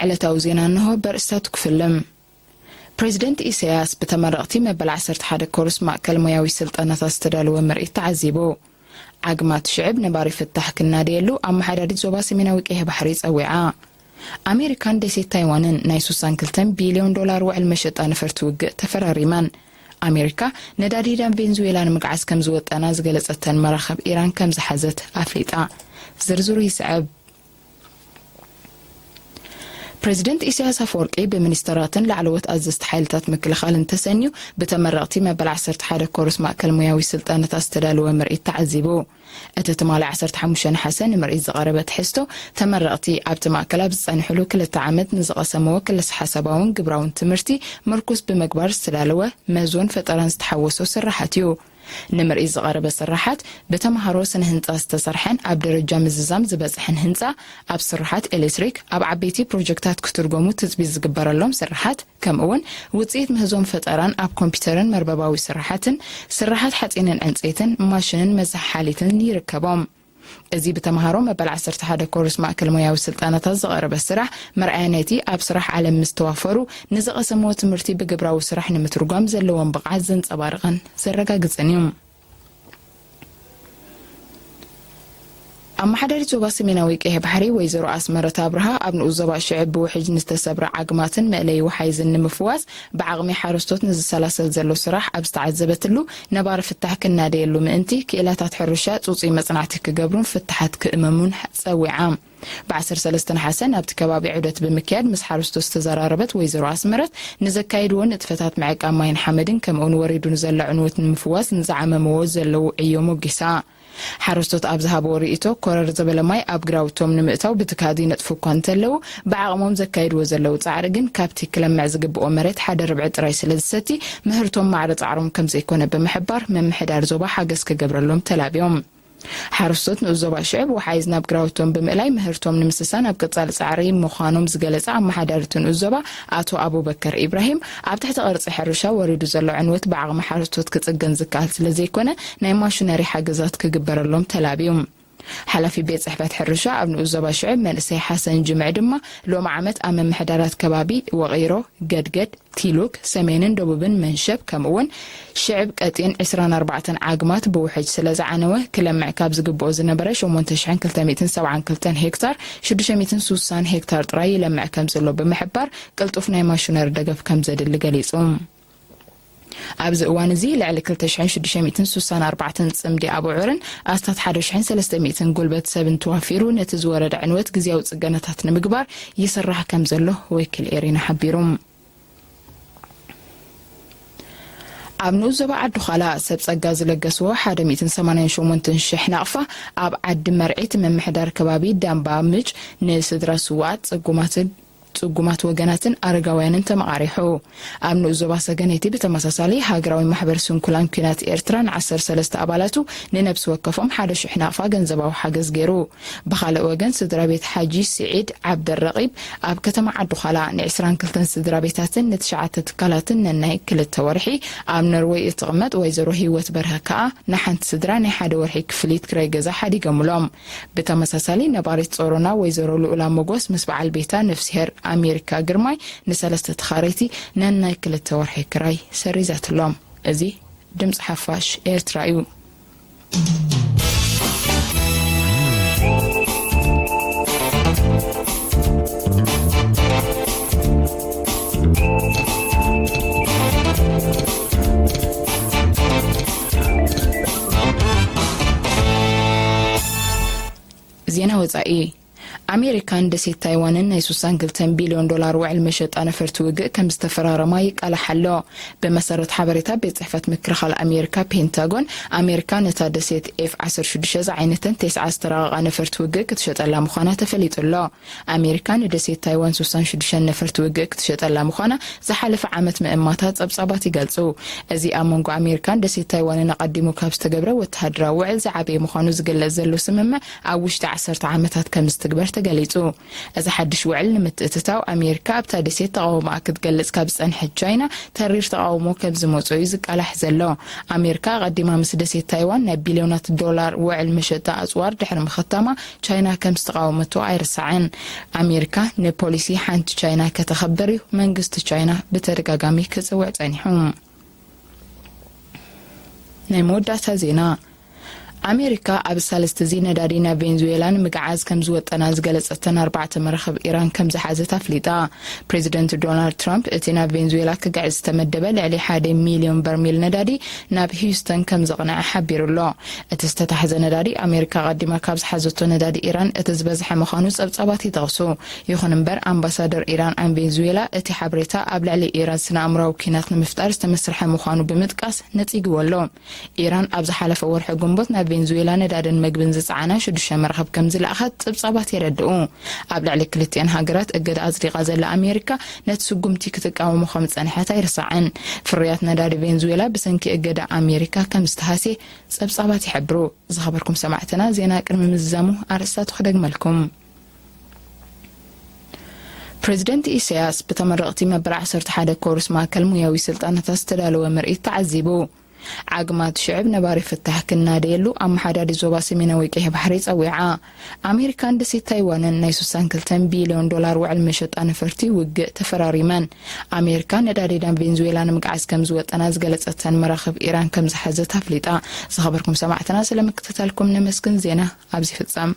ዕለታዊ ዜና እንሆ በርእስታቱ ክፍልም። ፕሬዚደንት ኢሳያስ ብተመረቕቲ መበል ዓሰርተ ሓደ ኮርስ ማእከል ሞያዊ ስልጠናታት ዝተዳለወ ምርኢት ተዓዚቡ። ዓግማት ሽዕብ ነባሪ ፍታሕ ክናደየሉ ኣመሓዳሪት ዞባ ሰሜናዊ ቀይሕ ባሕሪ ጸዊዓ። ኣሜሪካን ደሴት ታይዋንን ናይ ሱሳን ክልተን ቢልዮን ዶላር ውዕል መሸጣ ነፈርቲ ውግእ ተፈራሪመን። ኣሜሪካ ነዳዲ ናብ ቬንዙዌላ ንምግዓዝ ከም ዝወጠና ዝገለጸተን መራኸብ ኢራን ከም ዝሓዘት ኣፍሊጣ። ዝርዝሩ ይስዕብ። ፕሬዚደንት ኢሳያስ ኣፈወርቂ ብሚኒስተራትን ላዕለዎት ኣዘዝቲ ሓይልታት ምክልኻልን ተሰንዩ ብተመረቕቲ መበል ዓሰርተ ሓደ ኮርስ ማእከል ሞያዊ ስልጠናታት ዝተዳለወ ምርኢት ተዓዚቡ። እቲ ትማሊ ዓሰርተ ሓሙሽተ ነሓሰ ንምርኢት ዝቐረበ ትሕዝቶ፣ ተመረቕቲ ኣብቲ ማእከል ኣብ ዝጸንሕሉ ክልተ ዓመት ንዝቐሰምዎ ክለሰ ሓሳባውን ግብራውን ትምህርቲ ምርኩስ ብምግባር ዝተዳለወ መዝን ፈጠራን ዝተሓወሶ ስራሓት እዩ። ንምርኢት ዝቐረበ ስራሓት ብተምሃሮ ስነ ህንጻ ዝተሰርሐን ኣብ ደረጃ ምዝዛም ዝበጽሐን ህንጻ፣ ኣብ ስራሓት ኤሌክትሪክ፣ ኣብ ዓበይቲ ፕሮጀክታት ክትርጎሙ ትጽቢት ዝግበረሎም ስራሓት፣ ከምኡውን ውጽኢት ምህዞን ፈጠራን ኣብ ኮምፒውተርን መርበባዊ ስራሓትን፣ ስራሓት ሓጺንን ዕንጸይትን፣ ማሽንን መዘሓሓሊትን ይርከቦም። እዚ ብተምሃሮ መበል ዓሰርተ ሓደ ኮርስ ማእከል ሞያዊ ስልጠናታት ዝቐረበ ስራሕ፣ መርኣያ ናይቲ ኣብ ስራሕ ዓለም ምስ ተዋፈሩ ንዝቐሰምዎ ትምህርቲ ብግብራዊ ስራሕ ንምትርጓም ዘለዎም ብቕዓት ዘንጸባርቕን ዘረጋግጽን እዩ። ኣመሓዳሪት ዞባ ሰሜናዊ ቀይሕ ባሕሪ ወይዘሮ ኣስመረት ኣብርሃ፣ ኣብ ንኡስ ዞባ ሽዕብ ብውሕጅ ንዝተሰብረ ዓግማትን መእለዪ ወሓይዝን ንምፍዋስ ብዓቕሚ ሓረስቶት ንዝሰላሰል ዘሎ ስራሕ ኣብ ዝተዓዘበትሉ፣ ነባሪ ፍታሕ ክናደየሉ ምእንቲ፣ ክኢላታት ሕርሻ ጽጹይ መጽናዕቲ ክገብሩን ፍታሓት ክእመሙን ጸዊዓ። ብ ዓሰርተ ሰለስተ ነሓሰ ናብቲ ከባቢ ዑደት ብምክያድ ምስ ሓረስቶት ዝተዘራረበት ወይዘሮ ኣስመረት፣ ንዘካየድዎ ንጥፈታት ምዕቃብ ማይን ሓመድን ከምኡውን ወሪዱ ንዘሎ ዕንወት ንምፍዋስ ንዝዓመምዎ ዘለዉ ዕዮ ሞጊሳ። ሓረስቶት ኣብ ዝሃብዎ ርእይቶ፣ ኮረር ዝበለ ማይ ኣብ ግራውቶም ንምእታው ብትካል ይነጥፉ እኳ እንተለዉ፣ ብዓቕሞም ዘካይድዎ ዘለዉ ጻዕሪ ግን ካብቲ ክለምዕ ዝግብኦ መሬት ሓደ ርብዒ ጥራይ ስለ ዝሰቲ፣ ምህርቶም ማዕረ ጻዕሮም ከም ዘይኮነ ብምሕባር፣ ምምሕዳር ዞባ ሓገዝ ክገብረሎም ተላብዮም። ሓረስቶት ንኡስ ዞባ ሽዕብ ወሓይዝ ናብ ግራውቶም ብምእላይ ምህርቶም ንምስሳን ኣብ ቀጻሊ ጻዕሪ ምዃኖም ዝገለጸ ኣመሓዳሪ እቲ ንኡስ ዞባ ኣቶ ኣቡበከር ኢብራሂም፣ ኣብ ትሕቲ ቅርጺ ሕርሻ ወሪዱ ዘሎ ዕንወት ብዓቕሚ ሓረስቶት ክጽገን ዝከኣል ስለ ዘይኮነ፣ ናይ ማሽነሪ ሓገዛት ክግበረሎም ተላብዩ። ሓላፊ ቤት ጽሕፈት ሕርሻ ኣብ ንኡስ ዞባ ሽዕብ መንእሰይ ሓሰን ጅምዕ ድማ፣ ሎሚ ዓመት ኣብ ምምሕዳራት ከባቢ ወቒሮ፣ ገድገድ፣ ቲሉክ፣ ሰሜንን ደቡብን መንሸብ፣ ከምኡውን ሽዕብ ቀጢን ዕስራን ኣርባዕተን ዓግማት ብውሕጅ ስለ ዝዓነወ፣ ክለምዕ ካብ ዝግብኦ ዝነበረ ሸሞንተ ሽሕን ክልተ ሚእትን ሰብዓን ክልተን ሄክታር፣ ሽዱሽተ ሚእትን ሱሳን ሄክታር ጥራይ ይለምዕ ከም ዘሎ ብምሕባር፣ ቅልጡፍ ናይ ማሽነሪ ደገፍ ከም ዘድሊ ገሊጹ። ኣብዚ እዋን እዚ፣ ልዕሊ ክልተ ሽሕን ሽዱሽተ ሚእትን ሱሳን ኣርባዕተን ጽምዲ ኣቡዑርን ኣስታት ሓደ ሽሕን ሰለስተ ሚእትን ጉልበት ሰብን ተዋፊሩ፣ ነቲ ዝወረደ ዕንወት ግዝያዊ ጽገናታት ንምግባር ይስራሕ ከም ዘሎ ወኪል ኤሪና ሓቢሩ። ኣብ ንኡስ ዞባ ዓዲ ዃላ ሰብ ጸጋ ዝለገስዎ ሓደ ሚእትን ሰማንያን ሸሞንተን ሽሕ ናቕፋ ኣብ ዓዲ መርዒት ምምሕዳር ከባቢ ዳምባ ምጭ ንስድራ ስዉኣት፣ ጽጉማትን፣ ጽጉማት ወገናትን ኣረጋውያንን ተመቓሪሑ። ኣብ ንኡስ ዞባ ሰገነይቲ ብተመሳሳሊ ሃገራዊ ማሕበር ስንኩላን ኲናት ኤርትራ ንዓሰርተ ሰለስተ ኣባላቱ ንነብሲ ወከፎም ሓደ ሽሕ ናቕፋ ገንዘባዊ ሓገዝ ገይሩ። ብኻልእ ወገን፣ ስድራ ቤት ሓጂ ስዒድ ዓብደረቒብ ኣብ ከተማ ዓዲ ዃላ ንዕስራን ክልተን ስድራ ቤታትን ንትሽዓተ ትካላትን ነናይ ክልተ ወርሒ፣ ኣብ ኖርወይ እትቕመጥ ወይዘሮ ህይወት በርሀ ከኣ ንሓንቲ ስድራ ናይ ሓደ ወርሒ ክፍሊት ክራይ ገዛ ሓዲገሙሎም። ብተመሳሳሊ፣ ነባሪት ጾሮና ወይዘሮ ልኡላ መጎስ ምስ በዓል ቤታ ነፍስሄር ኣሜሪካ ግርማይ ንሰለስተ ተኻረይቲ ነናይ ክልተ ወርሒ ክራይ ሰሪዛትሎም። እዚ ድምጺ ሓፋሽ ኤርትራ እዩ። ዜና ወጻኢ። ኣሜሪካን ደሴት ታይዋንን ናይ ስሳን ክልተን ቢልዮን ዶላር ውዕል መሸጣ ነፈርቲ ውግእ ከም ዝተፈራረማ ይቃላሕ ኣሎ። ብመሰረት ሓበሬታ ቤት ጽሕፈት ምክልኻል ኣሜሪካ ፔንታጎን፣ ኣሜሪካ ነታ ደሴት ኤፍ ዓሰርተ ሽዱሽተ ዝዓይነተን ተስዓ ዝተራቐቓ ነፈርቲ ውግእ ክትሸጠላ ምዃና ተፈሊጡ ኣሎ። ኣሜሪካ ንደሴት ታይዋን ስሳን ሽዱሽተ ነፈርቲ ውግእ ክትሸጠላ ምዃና ዝሓለፈ ዓመት ምእማታ ጸብጻባት ይገልጹ። እዚ ኣብ መንጎ ኣሜሪካን ደሴት ታይዋንን ኣቐዲሙ ካብ ዝተገብረ ወተሃደራዊ ውዕል ዝዓበየ ምዃኑ ዝግለጽ ዘሎ ስምምዕ፣ ኣብ ውሽጢ ዓሰርተ ዓመታት ከም ዝትግበር ግበር ተገሊጹ። እዚ ሓድሽ ውዕል ንምትእትታው ኣሜሪካ ኣብታ ደሴት ተቓውሞኣ ክትገልጽ ካብ ዝጸንሐት ቻይና ተሪር ተቓውሞ ከም ዝመጾ እዩ ዝቃላሕ ዘሎ። ኣሜሪካ ኣቐዲማ ምስ ደሴት ታይዋን ናይ ቢልዮናት ዶላር ውዕል መሸጣ ኣጽዋር ድሕሪ ምኽታማ ቻይና ከም ዝተቓወመቶ ኣይርሳዕን። ኣሜሪካ ንፖሊሲ ሓንቲ ቻይና ከተኸብር እዩ መንግስቲ ቻይና ብተደጋጋሚ ክጽውዕ ጸኒሑ። ናይ መወዳእታ ዜና። ኣሜሪካ ኣብ ሳልስቲ እዚ ነዳዲ ናብ ቬንዙዌላ ንምግዓዝ ከም ዝወጠና ዝገለጸተን ኣርባዕተ መራኽብ ኢራን ከም ዝሓዘት ኣፍሊጣ። ፕሬዚደንት ዶናልድ ትራምፕ እቲ ናብ ቬንዙዌላ ክግዕዝ ዝተመደበ ልዕሊ ሓደ ሚልዮን በርሚል ነዳዲ ናብ ሂውስተን ከም ዘቕንዐ ሓቢሩ ኣሎ። እቲ ዝተታሕዘ ነዳዲ ኣሜሪካ ቀዲማ ካብ ዝሓዘቶ ነዳዲ ኢራን እቲ ዝበዝሐ ምዃኑ ጸብጻባት ይጠቕሱ። ይኹን እምበር ኣምባሳደር ኢራን ኣብ ቬንዙዌላ እቲ ሓበሬታ ኣብ ልዕሊ ኢራን ስነ ኣእምራዊ ኲናት ንምፍጣር ዝተመስርሐ ምዃኑ ብምጥቃስ ነጺግዎ ኣሎ። ኢራን ኣብ ዝሓለፈ ወርሒ ግንቦት ናብ ቬንዙዌላ ነዳድን መግብን ዝጸዓና ሽዱሽተ መራኽብ ከም ዝለኣኸት ጸብጻባት የረድኡ። ኣብ ልዕሊ ክልቲአን ሃገራት እገዳ ኣጽዲቓ ዘላ ኣሜሪካ ነቲ ስጉምቲ ክትቃወሞ ከም ዝጸንሐት ኣይርሳዕን። ፍርያት ነዳዲ ቬንዙዌላ ብሰንኪ እገዳ ኣሜሪካ ከም ዝተሃስየ ጸብጻባት ይሕብሩ። ዝኸበርኩም ሰማዕትና፣ ዜና ቅድሚ ምዝዛሙ ኣርእስታቱ ክደግመልኩም። ፕሬዚደንት ኢሳያስ ብተመረቕቲ መበል ዓሰርተ ሓደ ኮርስ ማእከል ሙያዊ ስልጠናታት ዝተዳለወ ምርኢት ተዓዚቡ። ዓግማት ሽዕብ ነባሪ ፍታሕ ክናደየሉ ኣመሓዳሪ ዞባ ሰሜናዊ ቀይሕ ባሕሪ ጸዊዓ። ኣሜሪካን ደሴት ታይዋንን ናይ ስሳን ክልተን ቢልዮን ዶላር ውዕል መሸጣ ነፈርቲ ውግእ ተፈራሪመን። ኣሜሪካ ነዳዲ ናብ ቬንዙዌላ ንምግዓዝ ከም ዝወጠና ዝገለጸተን መራኽብ ኢራን ከም ዝሓዘት ኣፍሊጣ። ዝኸበርኩም ሰማዕትና፣ ስለ ምክትታልኩም ነመስግን። ዜና ኣብዚ ፍጸም።